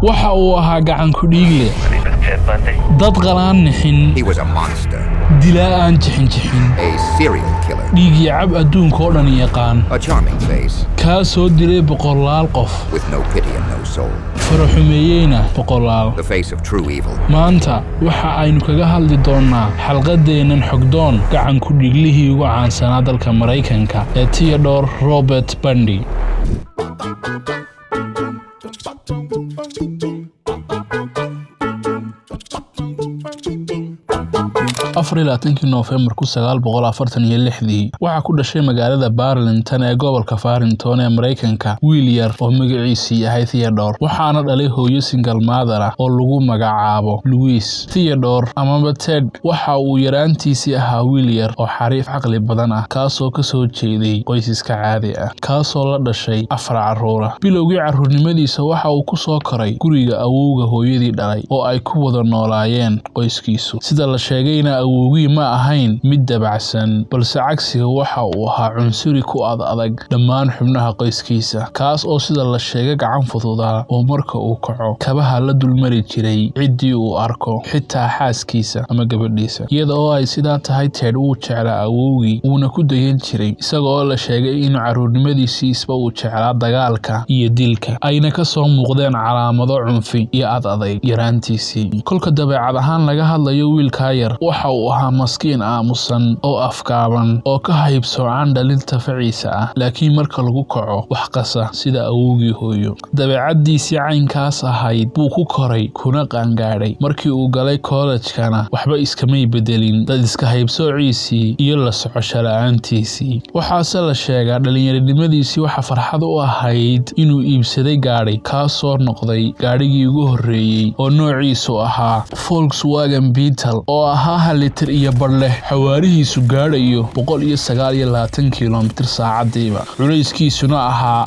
Waxa uu ahaa gacan ku dhiigle, Ted Bundy. dad qalaan nixin, He was a monster, dilaa aan jixinjixin, a serial killer, dhiigii cab adduunka oo dhan yaqaan, a charming face kaasoo dilay boqolaal qof, with no pity and no soul, faraxumeeyeyna boqolaal. The face of true evil. Maanta waxa aynu kaga hadli doonnaa xalqadeennan Xogdoon gacan ku dhiiglihii ugu caansanaa dalka Maraykanka ee Theodore Robert Bundy. 24-kii Noofembar 1946-dii waxaa ku dhashay magaalada Burlington ee gobolka Farrington ee Maraykanka wiil yar oo magaciisu yahay Theodore, waxaana dhalay hooyo single mother ah oo lagu magacaabo Louise. Theodore amaba Ted waxa uu yaraantiisii ahaa wiil yar oo xariif caqli badan ah, kaasoo kasoo jeeday qoysiska caadi ah, kaasoo la dhashay afar carruur ah. Bilowgii carruurnimadiisa waxa uu ku soo koray guriga awowga hooyadii dhalay oo ay ku wada noolaayeen qoyskiisu. Sida la sheegayna, awowgii ma ahayn mid dabacsan, balse cagsiga waxa uu ahaa cunsuri ku ad adag dhammaan xubnaha qoyskiisa, kaas oo sida la sheegay gacan fududaa oo marka uu kaco kabaha la dulmari jiray ciddii uu arko, xitaa xaaskiisa ama gabadhiisa. Iyada oo ay sidaa tahay, Ted wuu jeclaa awowgii, wuuna ku dayan jiray, isaga oo la sheegay inuu carruurnimadiisii isba uu jeclaa dagaalka iyo dilka, ayna kasoo muuqdeen calaamado cunfi iyo ad adayg yaraantiisii. Kolka dabeecad ahaan laga hadlayo, wiilkaa yar waxa uu ahaa maskiin aamusan oo afgaaban oo ka haybsoocan dhalinta faciisa ah, laakiin marka lagu kaco wax qasa sida awowgii hooyo. Dabeecaddiisii caynkaas ahayd buu ku koray kuna qaangaadhay. Markii uu galay kollejkana waxba iskamay bedelin dad iska haybsoociisii iyo la socosho la-aantiisii. Waxaase la sheegaa dhalinyaronimadiisii waxa farxad u ahayd inuu iibsaday gaadhi, kaasoo noqday gaadhigii ugu horreeyey oo noociisu ahaa Volkswagen Beetle, oo ahaa 1.5 litir leh, xawaarihiisu gaadhayo 129 kilomitir saacadiiba, culayskiisuna ahaa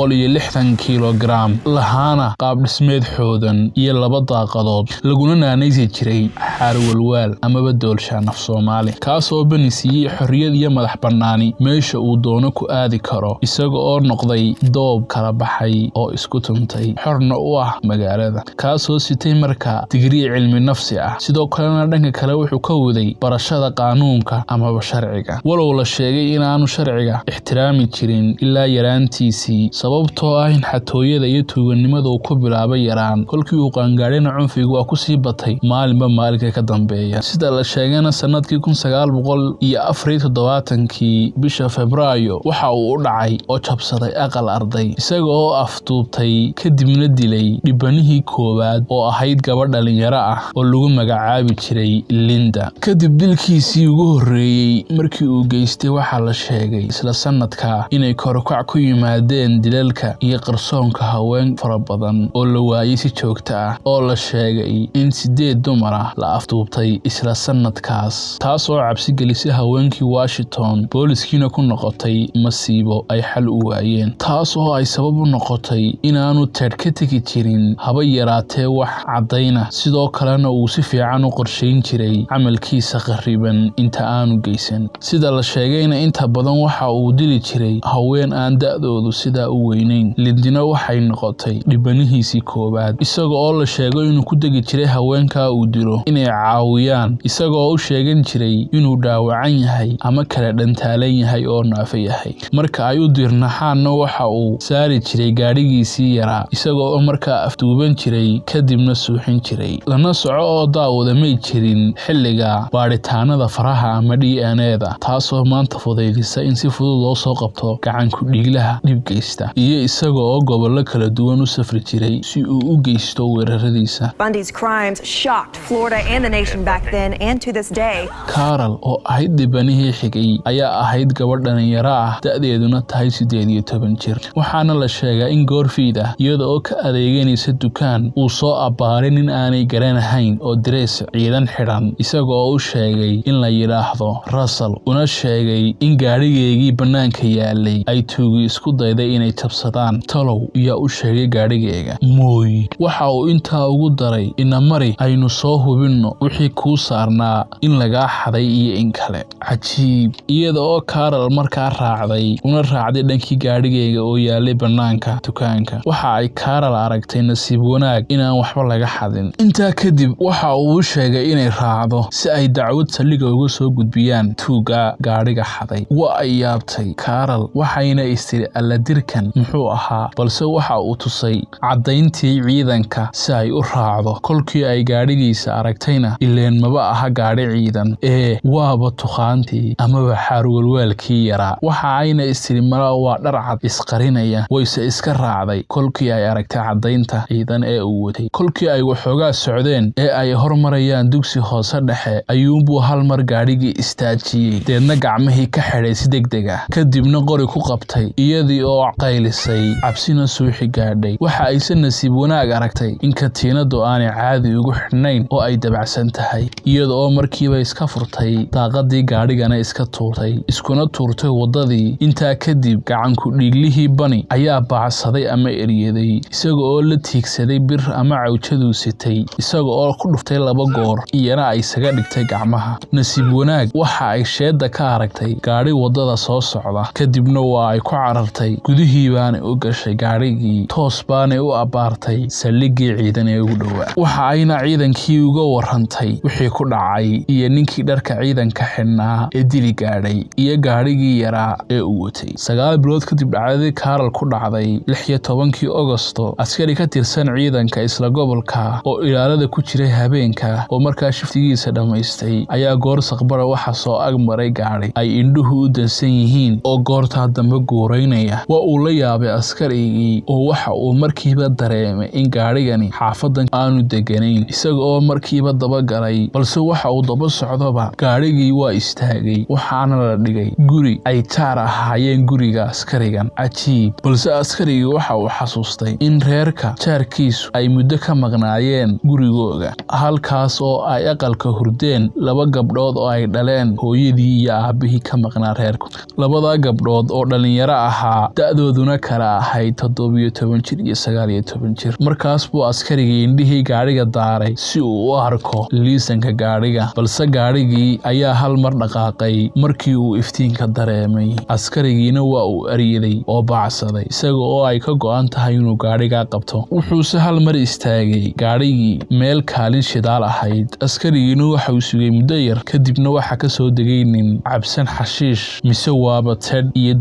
260 kilogaram, lahaana qaab dhismeed xoodan iyo laba daaqadood, laguna naanaysi jiray Xaarwalwaal amaba Doolshaan af Soomaali, kaasoo Bundy siiyey xorriyad iyo madax bannaani meesha uu doono ku aadi karo, isaga oo noqday doob kala baxay oo isku tuntay, xorna u ah magaalada, kaasoo sitay markaa digrii cilmi nafsi ah. Sidoo kalena dhanka kale wuxuu ka waday barashada qaanuunka amaba sharciga, walow la sheegay inaanu sharciga ixtiraami jirin ilaa yaraantiisii, sababtoo ah in xatooyada iyo tuuganimada uu ku bilaabay yaraan. Kolkii uu qaangaadhayna cunfigu waa kusii batay maalinba maalinka ka dambeeya. Sida la sheegayna, sanadkii 1974-kii bisha Febraayo waxa uu u dhacay oo jabsaday aqal arday, isaga oo afduubtay kadibna dilay dhibanihii koowaad oo ahayd gabadh dhalinyaro ah oo lagu magacaabi jiray Linda. Kadib dilkiisii ugu horreeyey markii uu geystay, waxaa la sheegay isla sanadka inay korukac ku yimaadeen dilalka iyo qarsoonka haween fara badan oo la waayey si joogto ah, oo la sheegay in sideed dumar ah la afduubtay isla sanadkaas, taas oo cabsi gelisay haweenkii Washington, booliskiina ku noqotay masiibo ay xal u waayeen, taas oo ay sabab u noqotay inaanu Ted ka tegi jirin haba yaraatee wax caddayna, sidoo kalena uu si fiican u qorshayn jiray camalkiisa qarriban inta aanu geysan. Sida la sheegayna, inta badan waxa uu dili jiray haween aan da'doodu sidaa u weynayn. Lindina waxay noqotay dhibanihiisii koowaad, isaga oo la sheego inuu ku degi jiray haweenkaa uu dilo inay caawiyaan, isaga oo u sheegan jiray inuu dhaawacan yahay ama kala dhantaalan yahay oo naafo yahay. Marka ay u dirnaxaanna waxa uu saari jiray gaadhigiisii yaraa, isaga oo markaa afduuban jiray kadibna suuxin jiray. Lana soco oo daawada, may jirin xilliga baadhitaanada faraha ama DNA-da, taasoo maanta fudaydisa in si fudud loo soo qabto gacan ku dhiiglaha dhib geysta, iyo isaga oo gobollo kala duwan u safri jiray si uu u geysto weeraradiisa. Bundy's crimes shocked Florida and the nation back then and to this day. Carol oo ahayd dhibanihii xigay ayaa ahayd gabadh dhalinyaro ah, da'deeduna tahay 18 jir, waxaana la sheegaa in goorfiid ah, iyada oo ka adeeganaysa dukaan, uu soo abbaaray nin aanay garanahayn oo darees ciidan xidhan, isaga Isaga oo u sheegay in la yidhaahdo Russell, una sheegay in gaadhigeygii bannaanka yaalay ay tuugi isku dayday inay jabsadaan. Talow yaa u sheegay gaadhigeyga? Mooy. Waxa uu intaa ugu daray, inamari aynu soo hubinno wixii kuu saarnaa in lagaa xaday iyo in kale. Cajiib. Iyada oo Carol markaa raacday una raacday dhankii gaadhigeyga oo yaalay bannaanka dukaanka, waxa ay Carol aragtay nasiib wanaag inaan waxba laga xadin. Intaa kadib waxa uu u sheegay inay raacdo si ay dacwad saldhigga uga soo gudbiyaan tuugga gaadhiga xaday. Waa ay yaabtay Carol, waxayna istiri alladirkan muxuu ahaa, balse waxa uu tusay caddayntii ciidanka si ay u raacdo. Kolkii ay gaadhigiisa aragtayna, ileen maba aha gaadhi ciidan ee waaba tukhaantii amaba xaarwalwaalkii yaraa. Waxa ayna istiri malaa waa dhar cad isqarinaya, wayse iska raacday kolkii ay aragtay caddaynta ciidan ee uu watay. Kolkii ay waxoogaa socdeen ee ay hormarayaan dugsi hoose dhexe, ayuunbuu hal mar gaadhigii istaajiyey, deedna gacmihii ka xidhay si degdeg ah, kadibna qori ku qabtay, iyadii oo qaylisay cabsina suuxi gaadhay. Waxa ayse nasiib wanaag aragtay in katiinadu aanay caadi ugu xidhnayn oo ay dabacsan tahay, iyada oo markiiba iska furtay daaqadii gaadhigana iska tuurtay, iskuna tuurtay waddadii. Intaa kadib gacanku dhiiglihii Bani ayaa baacsaday ama eryaday, isaga oo la tiigsaday bir ama cawjaduu sitay, isaga oo ku dhuftay 2 goor, iyana ay isaga dhigtay gacmaha. Nasiib wanaag waxa ay sheedda ka aragtay gaadhi waddada soo socda, kadibna waa ay ku carartay, gudihii baanay u gashay gaadhigii, toos baanay u abbaartay saldhiggii ciidan ee ugu dhowaa. Waxa ayna ciidankii uga warrantay wixii ku dhacay iyo ninkii dharka ciidanka xidhnaa ee dili gaadhay iyo gaadhigii yaraa ee uu watay. 9 bilood kadib dhacdadii Carol ku dhacday, 16kii Ogosto, askari ka tirsan ciidanka isla gobolka oo ilaalada ku jiray habeenka oo markaa shiftigiisa dhammaystay ayaa goor saqbara waxa soo ag maray gaadhi ay indhuhu u dansan yihiin oo goortaa dambe guuraynaya. Waa uu la yaabay askarigii oo waxa uu markiiba dareemay in gaadhigani xaafadan aanu deganayn, isaga oo markiiba dabagalay, balse waxa uu daba socdoba gaadhigii waa istaagay, waxaana la dhigay guri ay jaar ahaayeen guriga askarigan. Cajiib. Balse askarigii waxa uu xasuustay in reerka jaarkiisu ay muddo ka maqnaayeen gurigooga, halkaas oo ay aqalka hurdeen 2 gabdhood oo ay dhaleen hooyadii iyo aabihii ka maqnaa reerku. Labadaa gabdhood oo dhalinyaro ahaa, da'dooduna kala ahayd 17 jir iyo 19 jir. Markaas buu askarigii indhihii gaadhiga daaray si uu u arko liisanka gaadhiga, balse gaadhigii ayaa hal mar dhaqaaqay markii uu iftiinka dareemay. Askarigiina waa uu eryaday oo baacsaday, isaga oo ay ka go'an tahay inuu gaadhiga qabto. Wuxuuse hal mar istaagay gaadhigii meel kaalin shidaal ahayd. Askarigiina waxa uu sugay muddo yar, kadibna waxa ka soo degay nin cabsan xashiish mise waaba Ted iyo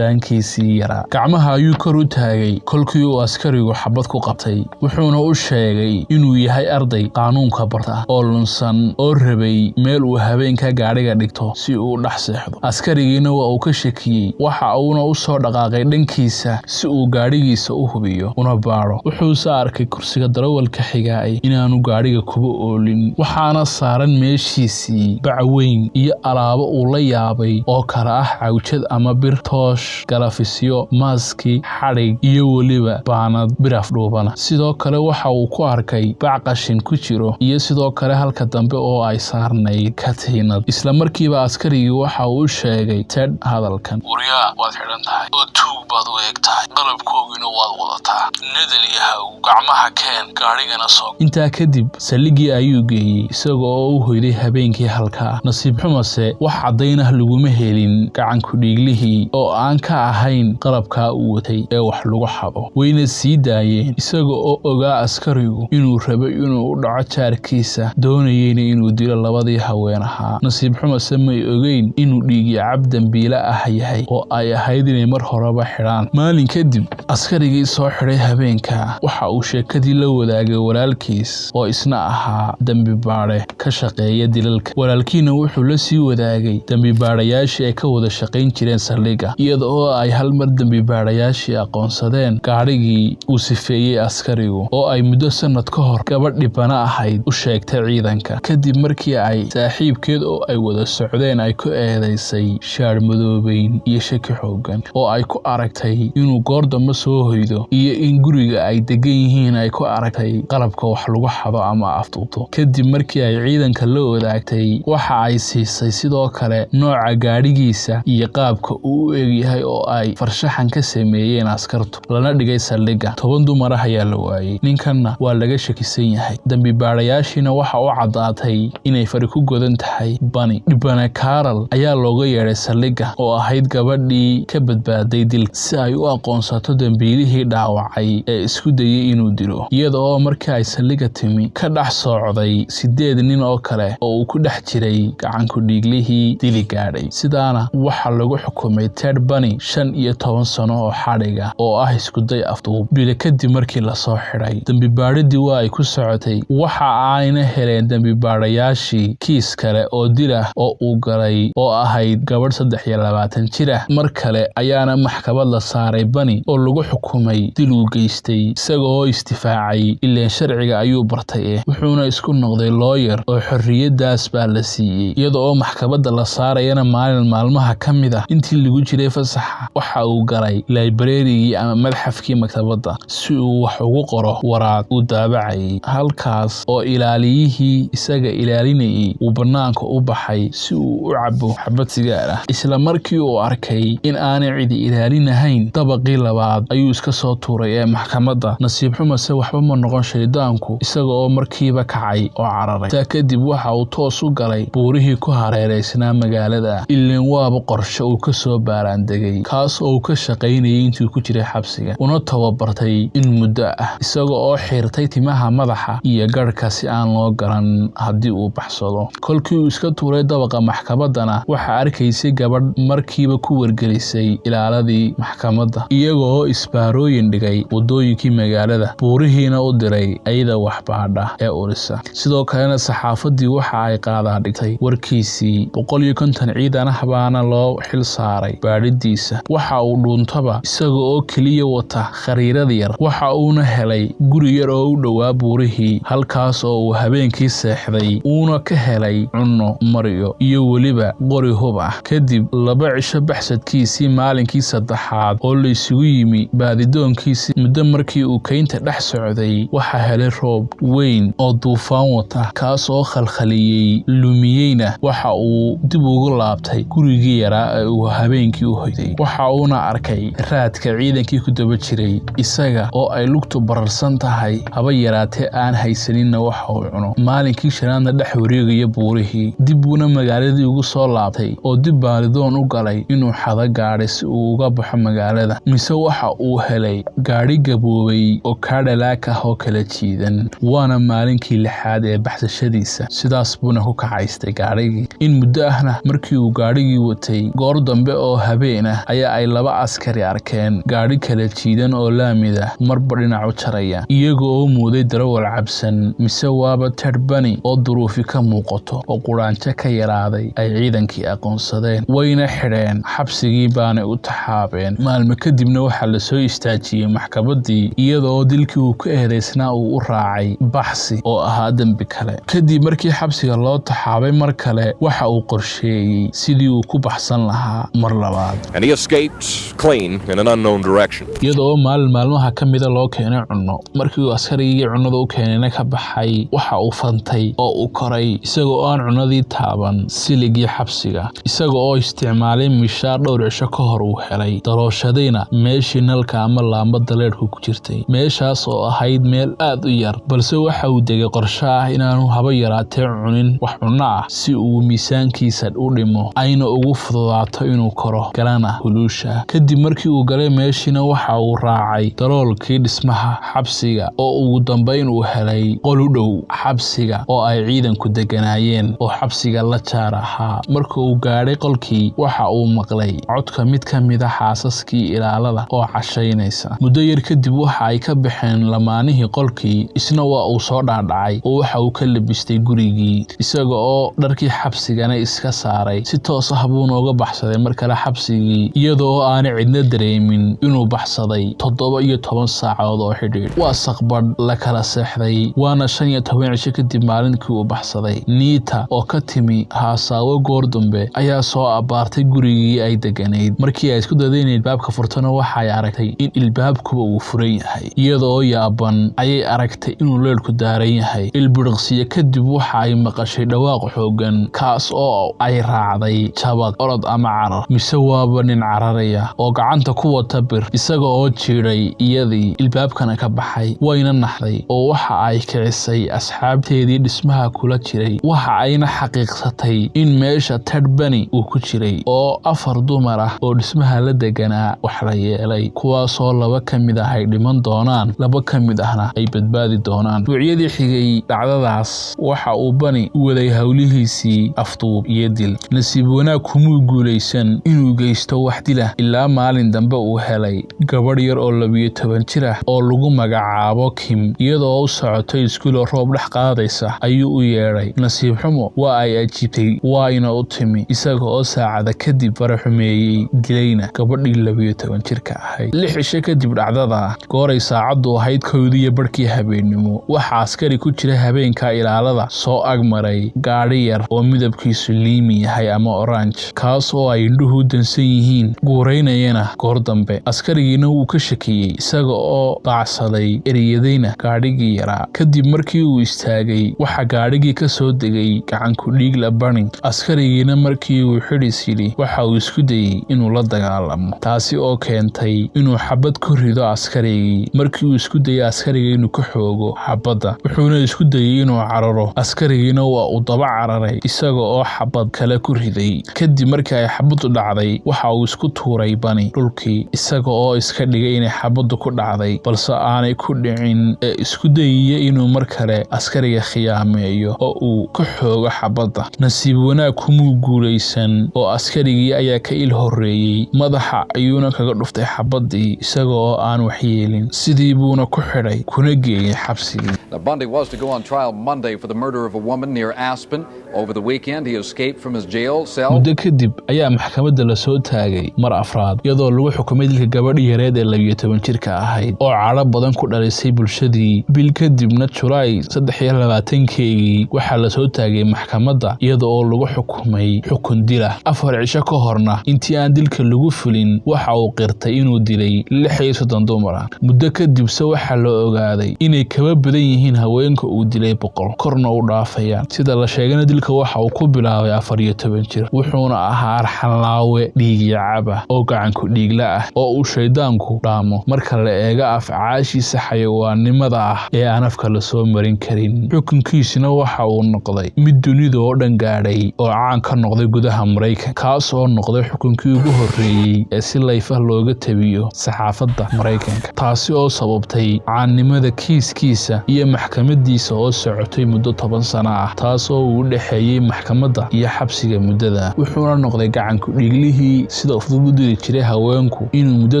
doorshaankiisii yaraa. Gacmaha ayuu kor u taagay kolkii uu askarigu xabad ku qabtay, wuxuuna u sheegay inuu yahay arday qaanuunka barta oo lunsan oo rabay meel uu habeenka gaadhiga dhigto si uu u dhex seexdo. Askarigiina waa uu ka shakiyey, waxa uuna u soo dhaqaaqay dhankiisa si uu gaadhigiisa u hubiyo una baadho. Wuxuuse arkay kursiga darawalka xigaay inaanu gaadhiga kuba oolin, waxaana saaran meeshiisii bac weyn iyo alaabo uu la yaabay oo kala ah cawjad ama bir, toosh, galafisyo, maaski, xadhig iyo weliba baanad biraf dhuubana. Sidoo kale waxa uu ku arkay bac qashin ku jiro iyo sidoo kale halka dambe oo ay saarnayd katiinad. Isla markiiba askarigii waxa uu u sheegay Ted hadalkan: Waryaa, waad xidhan tahay oo tuug baad u eg tahay, qalabkoogina waad wadataa, nadal yahaw, gacmaha keen, gaadhigana soo. Intaa kadib saldhiggii ayuu geeyey, isaga oo u hoyday habeenkii halkaa. Nasiib xumase wax caddayn ah laguma helin gacanku dhiiglihii oo aan ka ahayn qalabkaa uu watay ee wax lagu xado. Wayna sii daayeen, isaga oo ogaa askarigu inuu rabay inuu u dhaco jaarkiisa, doonayeyna inuu dilo labadii haween ahaa. Nasiib xumase may ogeyn inuu dhiigyo cab dambiile ah yahay oo ay ahayd inay mar horeba xidhaan. Maalin kadib askarigii soo xidhay habeenka waxa uu sheekadii la wadaagay walaalkiis oo isna ahaa dambi baadhe ka shaqeeya dilalka. Walaalkiina wuxuu la sii wadaagay dambi baadhayaashii ay ka wada shaqayn jireen saldhigga, iyada oo ay hal mar dambi baadhayaashii aqoonsadeen gaadhigii uu sifeeyey askarigu oo ay muddo sanad ka hor gabadh dhibana ahayd u sheegtay ciidanka, kadib markii ay saaxiibkeed oo ay wada socdeen ay ku eedeysay shaar madoobeyn iyo shaki xooggan oo ay ku aragtay inuu goor dambe soo hoydo iyo in guriga ay degan yihiin ay ku aragtay qalabka wax lagu xado ama afduubto. Kadib markii ay ciidanka Ciidanka la wadaagtay. Waxa ay siisay sidoo kale nooca gaadhigiisa iyo qaabka uu u egyahay oo ay farshaxan ka sameeyeen askartu, lana dhigay saldhigga. 10 dumar ah ayaa la waayey, ninkanna waa laga shakisan yahay. Dembi baadhayaashiina waxa u caddaatay inay fari ku godan tahay Bani. Dhibane Carol ayaa looga yeedhay saldhigga, oo ahayd gabadhii ka badbaaday dilka, si ay u aqoonsato dembiilihii dhaawacay ee isku dayay inuu dilo, iyada oo markii ay saldhigga timi ka dhex socday 8 nin oo kale oo uu ku dhex jiray gacanku dhiiglihii dili gaadhay. Sidaana waxaa lagu xukumay Ted Bundy 15 sano oo xadhiga oo ah iskuday afduub. Bilo kadib markii lasoo xidhay, dembi baadhidii waa ay ku socotay. Waxa ayna heleen dembi baadhayaashii kiis kale oo dil ah oo uu galay, oo ahayd gabadh 23 jir ah. Mar kale ayaana maxkamad la saaray Bundy oo lagu xukumay dil uu geystay, isagoo istifaacay ileen sharciga ayuu bartay, wuxuuna isku noqday lawyer oo xorriyadaas baa la siiyey. Iyada oo maxkamadda la saarayana maalin maalmaha ka mid ah intii lagu jiray fasaxa, waxa uu galay librarygii ama madxafkii maktabadda si uu wax ugu qoro waraaq uu daabacayay, halkaas oo ilaaliyihii isaga ilaalinayay uu bannaanka u baxay si uu u cabo xabad sigaar ah. Isla markii uu arkay in aanay cidi ilaalinahayn, dabaqii labaad ayuu iska soo tuuray ee maxkamadda. Nasiib xumase waxba ma noqon shaydaanku, isaga oo markiiba kacay oo cararay. Taa kadib waxa uu toos u galay buurihii ku hareereysnaa magaalada, ileen waaba qorshe uu ka soo baaraandegay, kaas oo uu ka shaqaynayay intuu ku jiray xabsiga, una tababartay in muddo ah, isaga oo xiirtay timaha madaxa iyo garhka si aan loo garan haddii uu baxsado. Kolkii uu iska tuuray dabaqa maxkamaddana, waxaa arkaysay gabadh markiiba ku wargelisay ilaaladii maxkamadda, iyagoo isbaarooyin dhigay waddooyinkii magaalada, buurihiina u diray ayada waxbaadha ee urisa. Sidoo kalena saxaafaddii waxa ay qaadaa dhigtay warkiisii. 150 ciidan ah baana loo xil saaray baadhidiisa. Waxa uu dhuuntaba isaga oo keliya wata khariirad yar, waxa uuna helay guri yar oo u dhowaa buurihii, halkaas oo uu habeenkii seexday, uuna ka helay cunno, maryo iyo weliba qori hub ah. Kadib 2 cisho baxsadkiisii, maalinkii saddexaad oo la isugu yimi baadidoonkiisii, muddo markii uu keynta dhex socday, waxaa helay roob weyn oo duufaan wata, kaas oo khalkhaliyey lumiyeyna. Waxa uu dib ugu laabtay gurigii yaraa ee uu habeenkii u hoyday, waxa uuna arkay raadka ciidankii ku daba jiray, isaga oo ay lugtu bararsan tahay, haba yaraatee aan haysaninna waxa uu cuno. Maalinkii shanaadna dhex wareegaya buurihii, dib buuna magaaladii ugu soo laabtay oo dib baalidoon u galay inuu xado gaadhay si uu uga baxo magaalada. Mise waxa uu helay gaadhi gaboobay oo Cadillac ah oo kala jiidan, waana maalinkii lixaad ee baxsashadiisa. Sidaas buuna ku kacaystay gaadhigii. In muddo ahna markii uu gaadhigii watay, goor dambe oo habeen ah ayaa ay 2 askari arkeen gaadhi kala jiidan oo laamid ah marba dhinac u jaraya, iyaga oo mooday darawal cabsan. Mise waaba Ted Bundy oo duruufi ka muuqato oo quraanjo ka yaraaday ay ciidankii aqoonsadeen, wayna xidheen, xabsigii baanay u taxaabeen. Maalmo kadibna waxaa la soo istaajiyey maxkamaddii, iyadoo dilkii uu ku eedeysnaa uu u raacay baxsi oo ahaa dembi kale. Kadib markii xabsiga loo taxaabay mar kale, waxa uu qorsheeyey sidii uu ku baxsan lahaa mar labaad. And he escaped clean in an unknown direction. Iyadoo maalin maalmaha ka mida loo keenay cunno, markii uu askarigii cunnada u keenayna ka baxay, waxa uu fantay oo uu koray isagoo aan cunnadii taaban siligii xabsiga, isaga oo isticmaalay mishaar dhowr cisho ka hor uu helay, darooshadayna meeshii nalka ama laambada leedhku ku jirtay, meeshaas oo ahayd meel aad u yar. Balse waxa uu degay qorshe ah inaanu haba yaraatee cunin wax cunno ah si uu miisaankiisa u dhimo, ayna ugu fududaato inuu koro galana huluusha. Kadib markii uu galay meeshiina, waxa uu raacay daloolkii dhismaha xabsiga, oo ugu dambayn uu helay qol u dhow xabsiga oo ay ciidanku deganaayeen oo xabsiga la jaar ahaa. Marka uu gaadhay qolkii, waxa uu maqlay codka mid ka mid ah xaasaskii ilaalada oo cashaynaysa. Muddo yar kadib waxa ay ka baxeen lamaanihii qolkii, isna waa uu soo dhaadhacay oo waxa uu ka labistay gurigii, isaga oo dharkii xabsigana iska saaray. Si toos ah buuna uga baxsaday mar kale xabsigii, iyadoo aanay cidna dareemin inuu baxsaday 17 saacadood oo xidhiidh. Waa saqbadh la kala seexday, waana 15 cisho kadib maalinkii uu baxsaday. Niita oo ka timi haasaawo goor dambe ayaa soo abbaartay gurigii ay deganayd. Markii ay isku dayday inay ilbaabka furtona, waxay aragtay in ilbaabkuba uu furan yahay. Iyadoo yaaban ayay aragtay inuu leedhku daaran yahay. Ilbiriqsiyo kadib waxa Waxa ay maqashay dhawaaq xooggan, kaas oo ay raacday jabaq, orod ama carar. Mise waaba nin cararaya oo gacanta ku wata bir, isaga oo jiidhay iyadii, ilbaabkana ka baxay. Wayna naxday oo waxa ay kicisay asxaabteedii dhismaha kula jiray. Waxa ayna xaqiiqsatay in meesha Ted Bundy uu ku jiray, oo afar dumar ah oo dhismaha la deganaa wax la yeelay, kuwaasoo laba ka mid ah ay dhiman doonaan, laba ka mid ahna ay badbaadi doonaan. Usbuucyadii xigay dhacdadaas, waxa uu Bundy u waday howlihiisii afduub iyo dil. Nasiib wanaag, kumuu guulaysan inuu geysto wax dila ilaa maalin dambe uu helay gabadh yar oo 12 jir ah oo lagu magacaabo Kim. Iyadoo u socotay iskuul oo roob dhex qaadaysa ayuu u yeedhay. Nasiib xumo, waa ay ajiibtay, waayna u timi, isaga oo saacada kadib faraxumeeyey, dilayna gabadhii 12 jirka ahayd. 6 cisho kadib dhacdada, gooray saacaddu ahayd 1:30 habeennimo, waxaa askari ku jira habeenka ilaalada soo agmaray gaadhi yar oo midabkiisu liimi yahay ama orange, kaas oo ay indhuhu dansan yihiin, guuraynayana goor dambe. Askarigiina wuu ka shakiyey, isaga oo baacsaday, ereyadayna gaadhigii yaraa. Kadib markii uu istaagay, waxaa gaadhigii ka soo degay gacanku dhiigla Bundy. Askarigiina markii uu xidhis yidhi, waxa uu isku dayey inuu la dagaalamo, taasi oo keentay inuu xabad ku rido askarigii. Markii uu isku dayey askariga inuu ka xoogo xabadda, wuxuuna isku dayey inuu cararo. Askarigiina waa uu daba cararay, isaga oo xabad kale ku riday. Kadib markii ay xabaddu dhacday, waxa uu isku tuuray Bundy dhulkii, isaga oo iska dhigay inay xabaddu ku dhacday, balse aanay ku dhicin, ee isku dayaya inuu mar kale askariga khiyaameeyo oo uu ka xoogo xabadda. Nasiib wanaag, kumuu guulaysan oo askarigii ayaa ka il horreeyey, madaxa ayuuna kaga dhuftay xabaddii isaga oo aan waxyeelin. Sidii buuna ku xidhay kuna geeyey xabsigii. Now, Bundy was to go on trial Monday for the murder of a woman near Aspen. Over the weekend, he escaped from his jail cell. Muddo kadib ayaa maxkamadda lasoo taagay mar afraad, iyadoo lagu xukumay dilka gabadhii yareed ee 12 jirka ahayd, oo cadho badan ku dhalisay bulshadii. Bil kadibna, Julaay 23-keygii, waxaa lasoo taagay maxkamadda iyada oo lagu xukumay xukun dila. 4 cisho ka horna, intii aan dilka lagu fulin, waxa uu qirtay inuu dilay 36 dumar ah. Muddo kadibse waxaa la ogaaday inay kaba badan yihiin haweenka uu dilay, 100 korna u dhaafayaan. Sida la sheegana, dilka waxa uu ku bilaabay 14 jir, wuxuuna ahaa arxanlaawe dhiigyo caba oo gacanku dhiigla ah oo uu shayddaanku dhaamo marka la eego afcaashiisa xayawaannimada ah ee aan afka lasoo marin karin. Xukunkiisina waxa uu noqday mid dunida oo dhan gaadhay oo caan ka noqday gudaha Maraykan, kaas oo noqday xukunkii ugu horreeyey ee si live ah looga tabiyo saxaafadda Maraykanka, taasi oo sababtay caannimada kiiskiisa iyo maxkamadiisa oo socotay muddo 10 sano ah, taas oo uu u dhexeeyey maxkamadda iyo xabsiga muddada. Wuxuuna noqday gacanku dhiiglihii sida fudud u dili jiray haweenku inuu muddo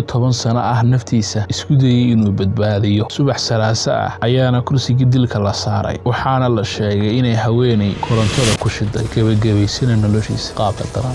10 sano ah naftiisa isku dayey inuu badbaadiyo. Subax Salaaso ah ayaana kursigii dilka la saaray, waxaana la sheegay inay haweeney korontada ku shiday, gebagabaysana noloshiisa qaabka daran.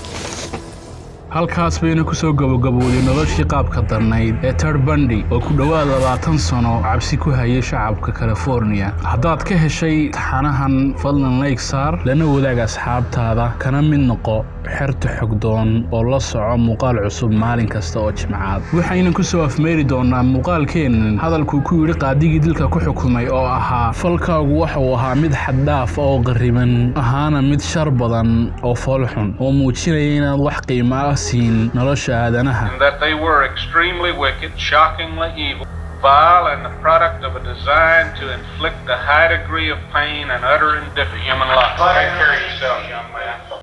Halkaas bayna kusoo gabagabowday noloshii qaabka darnayd ee Ted Bundy, oo ku dhowaad 20 sano cabsi ku hayay shacabka California. Haddaad ka heshay taxanahan, fadlan like saar, lana wadaag asxaabtaada, kana mid noqo xerta xogdoon oo la soco muuqaal cusub maalin kasta oo Jimcaad. Waxayna kusoo afmeeri doonaa muuqaalkeennan hadalkuu ku yidhi qaadigii dilka ku xukumay, oo ahaa: "Falkaagu waxa uu ahaa mid xaddhaaf oo qarriban, ahaana mid shar badan oo foolxun, oo muujinaya inaad wax qiimo ah siin nolosha aadanaha." And that they were extremely wicked, shockingly evil, vile, and the product of a design to inflict a high degree of pain and utter indifference to human life. Take care of yourself, young man.